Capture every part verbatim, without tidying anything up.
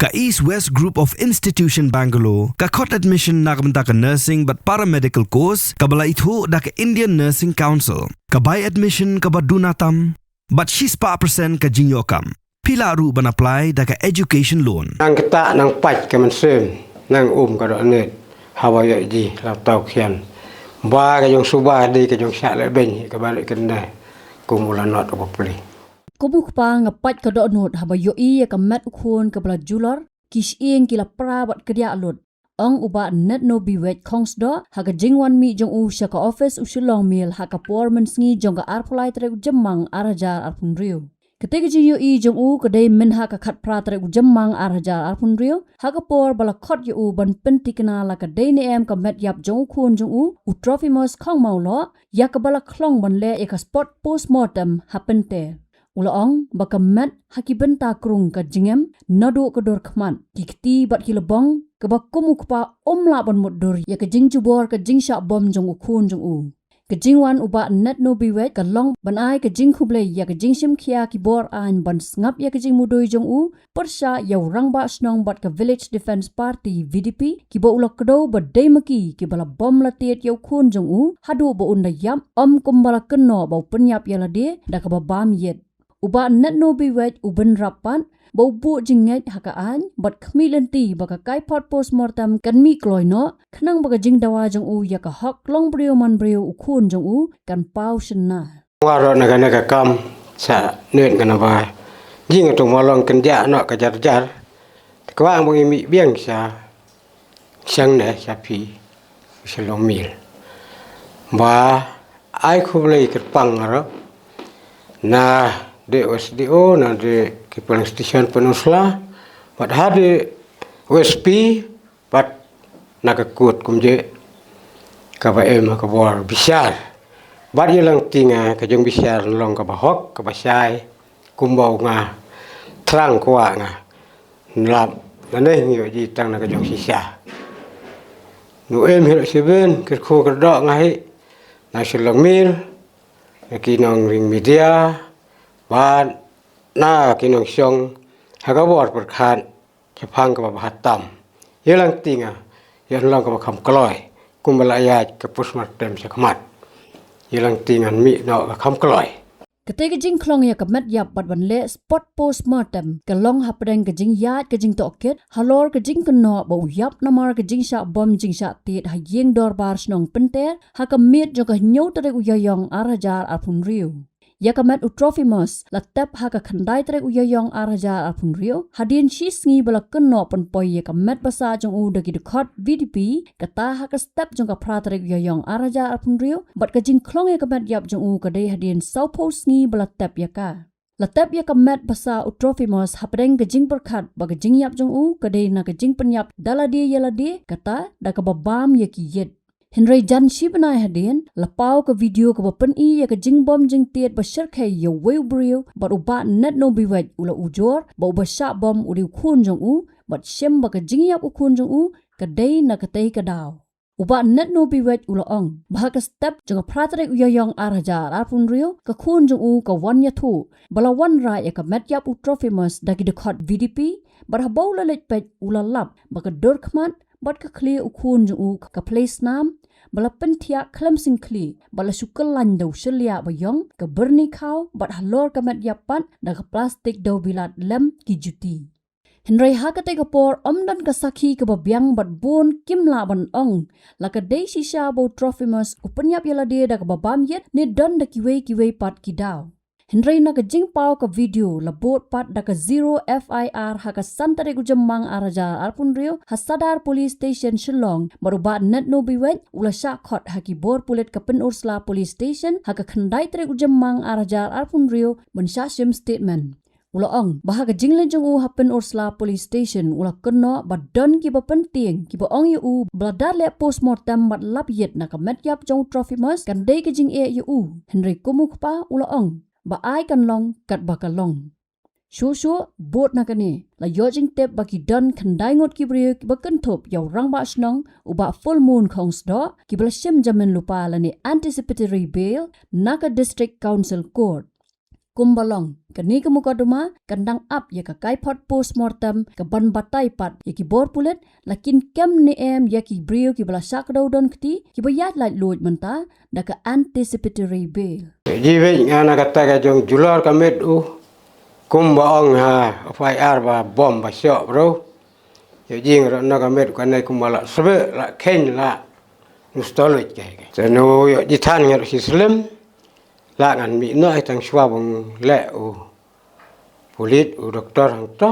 Ka East West Group of Institution Bangalore ka khot admission na ka bynta ka nursing bad paramedical course kaba la ithuh da ka Indian Nursing Council. Ka bai admission kaba duna tam bad shispah percent ka jingïoh kam. Phi lah ruh ban apply da ka education loan. Nang ktah nang pait ka mynsiem, nang um ka dohnud haba ïoh ji la tau khian. Ba ka jong suba dei ka jong shah leh beiñ kaba leh kynda kum u la not u bapli. Kum u kpa nga pait ka dohnud haba ïohi ïa ka met u khun kaba la julor, ki shyieng ki la pra bad kdiah lut, ong u Bah Netno Biwek Khongsdoh ha ka jingwan mih jong u sha ka office u Shillong Mail ha ka por mynsngi jong ka arphew lai tarik u Jymmang ar hajar arphew hynriew. Kata ka jingïohi jong u ka dei mynha ka khatphra tarik u Jymmang ar hajar arphew hynriew ha ka por ba la khot ïa u ban pynthikna la ka dei ne em ka met ïap jong u khun jong u, u Trophimus Khongmawloh, ïa kaba la khlong ban leh ïa ka spot postmortem ha Pynter. U la ong ba ka met ha ki bynta krung ka jingem naduh ka dur khmat, ki kti bad ki lbong, kaba kum u kpa um lah ban mutdur ïa ka jingjubor ka jingshah bom jong u khun jong u. Ka jingwan u Bah Netno Biwek ka long ban ai ka jingkhublei ïa ka jingshim khia ki bor aiñ ban sngap ïa ka jingmudui jong u pyrshah ïa u Rangbah Shnong bad ka Village Defence Party, V D P, kiba u la kdew ba dei ma ki kiba la bom la tied ïa u khun jong u haduh ba un da ïap, ym kumba la kynnoh ba u pynïap ïa lade da kaba bam ïit. U Bah Netno Biwek u bynrap pat ba u buh jingngeit ha ka aiñ bad khmih lynti ba ka kaiphod postmortem kan mih kloi noh, khnang ba ka jingdawa jong u ïa ka hok long briew man briew u khun jong u kan paw shynna. Nga ruh na kane ka kam sa nud nga naba jingïathuh ma long kynjah noh ka jar jar. Te kwah ba ngi mih biang sha shangne sha phi Shillong Mail. Ba ai khublei kyrpang ruh na de S D O, na de ki polling station Pynursla, bad ha de S P, bad na ka kut kumjuh kaba em ha ka bor bishar. Bad ïa lynti nga ka jong bishar long kaba hok kaba shai kumba u nga thrang kwah nga. Nlap lane ngi ïoh ji tang na ka jong shisha. Nu em hi ruh shibun kyrkhu kyrdoh nga hi na Shillong Mail, na ki nongring media, bad na ki nongshong ha ka bor pyrkhat shaphang kaba bha tam. Ïa lynti nga ïa long kaba kham kloi kumba la ïaid ka postmortem sha khmat. Ïa lynti ngan mih noh ka kham kloi. Kata ka jingkhlong ïa ka met ïap bad ban leh spot postmortem ka long hapdeng ka jingïaid ka jingtohkit halor ka jingkynnoh ba u ïap namar ka jingshah bom jingshah tied ha ïing dorbar shnong Pynter ha ka miet jong ka hynñiew tarik u Ïaïong ar hajar arphew hynriew. Ïa ka met u Trophimus la tep ha ka khyndai tarik u Ïaïong ar hajar arphew hynriew hadien shi sngi ba la kynnoh pynpoi ïa ka met basa jong u da ki dkhot V D P, kata ha ka step jong ka phra tarik u Ïaïong ar hajar arphew hynriew, bad ka jingkhlong ïa ka met ïap jong u ka dei hadien sawphew sngi ba la tep ïa ka. La tep ïa ka met basa u Trophimus hapdeng ka jingpyrkhat ba ka jingïap jong u ka dei na ka jingpynïap da lade ïa lade, kata da kaba bam ïa ki ïit. Hynrei jan shi bnai hadien la paw ka video kaba pyni ïa ka jingbom jingtied ba shyrkhei ïa uwei u briew bad u Bah Netno Biwek u la ujor ba uba shah bom u dei u khun jong u, bad shim ba ka jingïap u khun jong u ka dei na katei ka daw. U Bah Netno Biwek u la ong ba ha ka step jong ka phra tarik u Ïaïong ar hajar arphew hynriew ka khun jong u ka wan ïathuh ba la wanrah ïa ka met ïap u Trophimus da ki dkhot V D P, bad haba u la leit peit u la lap ba ka dur khmat bad ka khlieh u khun jong u ka plie snam, ba la pynthiah khlem sngewkhlieh, ba la shu kyllain da u shylliah ba ïong, ka byrni khaw, bad halor ka met ïap pat da ka plastik dewbilat lem ki juti. Hynrei ha katei ka por ym don ka sakhi kaba biang bad bun kim lah ban ong la ka dei shisha ba u Trophimus u pynïap ïa lade da kaba bam ïit ne don da kiwei kiwei pat ki daw. Hynrei na ka jingpaw ka video la bud pat da ka zero F I R ha ka san tarik u Jymmang ar hajar arphew hynriew ha Sadar Police Station Shillong, bad u Bah Netno Biwek u la shah khot ha ki bor pulit ka Pynursla Police Station ha ka khyndai tarik u Jymmang ar hajar arphew hynriew ban shah shim statement. U la ong ba ha ka jingleit jong u ha Pynursla Police Station u la kynnoh ba don kiba pyntieng kiba ong ïa u ba lada leh postmortem bad lap ïit na ka met ïap jong u Trophimus kan dei ka jingeh ïa u. Hynrei kum u kpa u la ong ba ai kan long katba ka long. Shuh shuh bud na kane la ïoh jingtip ba ki don khyndai ngut ki briew kiba kynthup ïa u Rangbah Shnong u Bah Fullmoon Khongsdoh kiba la shim jamin lypa lane anticipatory bail na ka District Council Court. Kumba long, kane ka mukotduma kan dang ap ïa ka kaiphod post mortem kaban batai pat ïa ki bor pulit, la kin kem ne em ïa ki briew kiba la shah kdew don kti, kiba ïaid laitluid mynta da ka anticipatory bail. Ji wei nga na kata ka jong julor ka met u, kumba ong ha F I R ba bom ba shoh bro. Ïoh jing ro na ka met u kane kumba la sebe la khein la nustoloj ke. Te no ïoh ji than ngar si slem. La ngan mih noh tang shuwa bang leh u pulit u doktor hangto.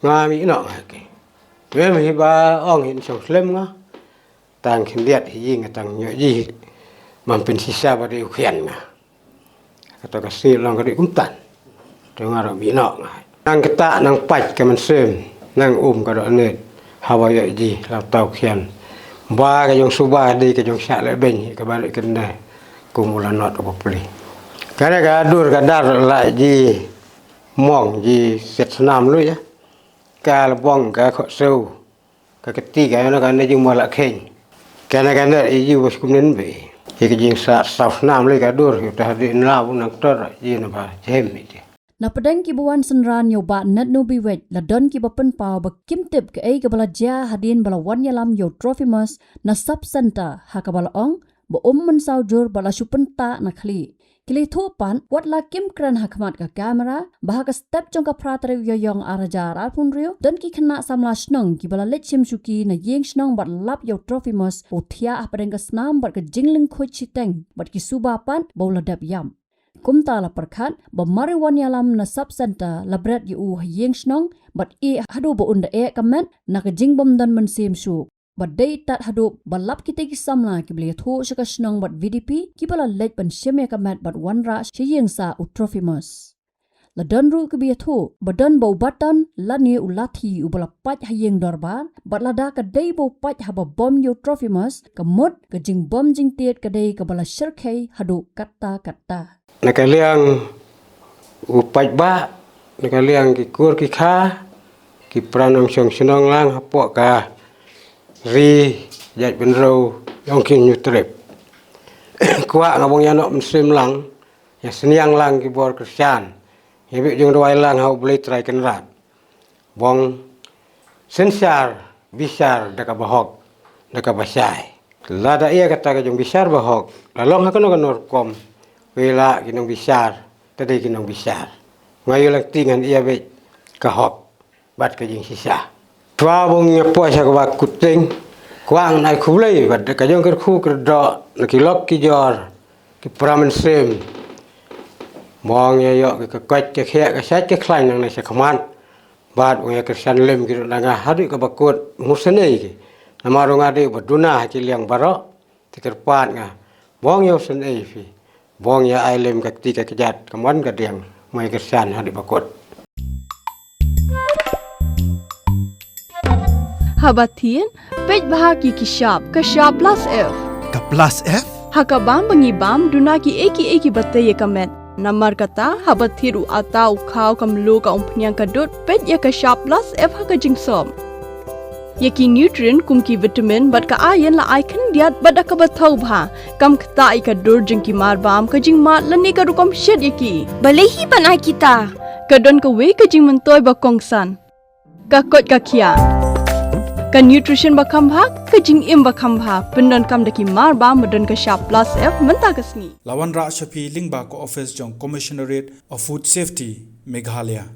Nga mih noh nga ke. Mem hi ba ong hin shong slem nga. Tang khyndiat hi jing tang ïoh ji. Mam pynshisha ba dei u khian nga. Kata ka sni long ka dei kumtan. Te nga ruh mih noh nga. Nang kata nang pait ka mynsiem, nang um ka dohnud. Haba ïoh ji la tau khian. Ba ka jong suba dei ka jong shah leh beiñ ka ba leh kynde. Kum u la not u bapli. Kane ka dur ka dar la ji mong ji set snam lu ïa. Ka la bong ka khohsew. Ka kti ka na ka na jingmala kheiñ. Ka na ka na i ju bas kumnen be. Hi ka jingsa saw snam le ka dur hi ta di na bu nang tor ji na ba jem ni ji. Na pdeng kiba wan synran ïa u Bah Natnubiwet la don kiba pynpaw ba kim tip kaei kaba la jia hadien ba la wan ïalam ïa u Trophimus na sub center ha kaba la ong ba um mynsaw jur ba la shu pynta na khlieh. Ki la ïathuh pat, wat la kim kren ha khmat ka kamera, ba ha ka step jong ka phra tarik u Ïaïong ar hajar arphew hynriew, don ki khynnah samla shnong kiba la leit shim shuki na ïing shnong bad lap ïa u Trophimus, u thiah hapdeng ka snam bad ka jinglyngkhuid shiteng, bad ki suba pat ba u la dep ïap. Kumta la pyrkhat ba mar u wan ïalam na sub center la bret ïa u ha ïing shnong, bad ïeh haduh ba un da eh ka met na ka jingbym don mynsiem shuh. Bad dei tad haduh ba lap kitei ki samla kiba la ïathuh sha ka shnong bad V D P kiba la leit ban shim ïa ka met bad wanrah sha ïing sah u Trophimus. La don ruh kiba ïathuh ba don ba u baton lane u lathi uba la pait ha ïing dorbar, bad lada ka dei ba u pait haba bom ïa u Trophimus, ka mut ka jingbom jingtied ka dei kaba la shyrkhei haduh katta katta. Na ka liang u paidbah, na ka liang ki kur ki kha, ki para nongshong shnong lang hapoh ka ri jaitbynriew jong ki Hynñiewtrep. Kwah nga bong ïa noh mynsiem lang, ïa sniang lang ki bor Khristan, ïa bit jingduwai lang ha U Blei Trai Kynrad. Bong synshar bishar da kaba hok, da kaba shai. Lada ïa kata ka jong bishar ba hok, la long ha kano kano rukom, wei la ki nongbishar, ta dei ki nongbishar. Nga ïoh lang ti ngan ïa beit ka hok bad ka jingshisha. Twa bong ïa poi sha kaba kut teng, kwah ngan ai khublei bad ka jong kyrkhu kyrdoh na ki lok ki jor, ki para mynsiem. Bong ïa ïoh ka koit ka khiah ka shait ka khlaiñ nangne sha khmat. Bad u ïa kyrshan lem ki ruh na nga haduh kaba kut, ngusynei ki. Namar u nga dei uba duna ha ki liang baroh, te kyrpad nga. Bong ïa u synei phi. Bong ïa ai lem ka kti ka kjat, ka mon ka diang, mo ïa kyrshan haduh ba kut. Haba thied, peit bha ki ki shap, ka shap plus F. Ka plus F? Ha ka bam ba ngi bam, duna ki ei ki ei kiba tei ïa ka met. Namar kata, haba thied u atta, u khaw, ka mluh, ka umphniang, ka dud, peit ïa ka shap plus F ha ka jingsop. Ïa ki nutrient kum ki vitamin bad ka iron la ai khyndiat bad da kaba thaw bha. Kam ktah ïa ka dur jong ki mar bam, ka jingmad lane ka rukom shet ïa ki. Balei hi ban ai kita? Ka don kawei ka jingmyntoi ba kongsan. Ka koit ka khiah. Ka nutrition ba kham bha, ka jingim ba kham bha. Pyndonkam da ki mar bam ba don ka shap plus F mynta ka sngi. La wanrah sha phi lyngba ka office jong Commissionerate of Food Safety, Meghalaya.